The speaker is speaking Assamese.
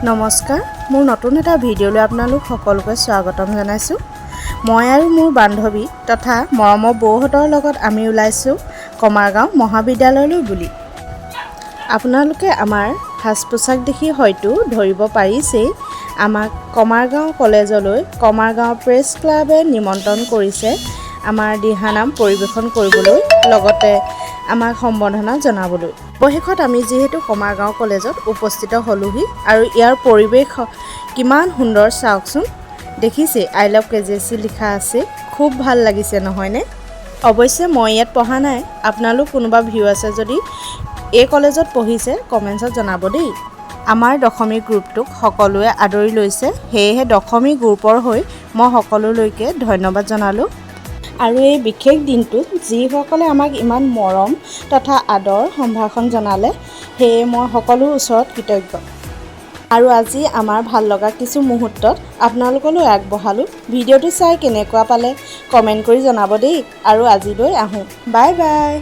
নমস্কাৰ, মোৰ নতুন এটা ভিডিঅ'লৈ আপোনালোক সকলোকে স্বাগতম জনাইছোঁ। মই আৰু মোৰ বান্ধৱী তথা মৰমৰ বৌহঁতৰ লগত আমি ওলাইছোঁ কমাৰগাঁও মহাবিদ্যালয়লৈ বুলি। আপোনালোকে আমাৰ সাজ পোছাক দেখি হয়তো ধৰিব পাৰিছেই, আমাক কমাৰগাঁও কলেজলৈ কমাৰগাঁও প্ৰেছ ক্লাবে নিমন্ত্ৰণ কৰিছে আমাৰ দিহানাম পৰিৱেশন কৰিবলৈ, লগতে আমাক সম্বৰ্ধনা জনাবলৈ। অৱশেষত আমি যিহেতু কমাৰগাঁও কলেজত উপস্থিত হ'লোহি আৰু ইয়াৰ পৰিৱেশ কিমান সুন্দৰ চাওকচোন। দেখিছে, "I love KJC" লিখা আছে। খুব ভাল লাগিছে, নহয়নে? অৱশ্যে মই ইয়াত পঢ়া নাই। আপোনালোক কোনোবা ভিউ আছে যদি এই কলেজত পঢ়িছে, কমেণ্টছত জনাব দেই। আমাৰ দশমী গ্ৰুপটোক সকলোৱে আদৰি লৈছে, সেয়েহে দশমী গ্ৰুপৰ হৈ মই সকলোলৈকে ধন্যবাদ জনালোঁ। আৰু এই বিশেষ দিনটোত যিসকলে আমাক ইমান মৰম তথা আদৰ সম্ভাষণ জনালে, সেয়ে মই সকলোৰ ওচৰত কৃতজ্ঞ। আৰু আজি আমাৰ ভাল লগা কিছু মুহূৰ্তত আপোনালোকলৈ আগবঢ়ালোঁ। ভিডিঅ'টো চাই কেনেকুৱা পালে কমেণ্ট কৰি জনাব দেই। আৰু আজিলৈ আহোঁ, বাই বাই।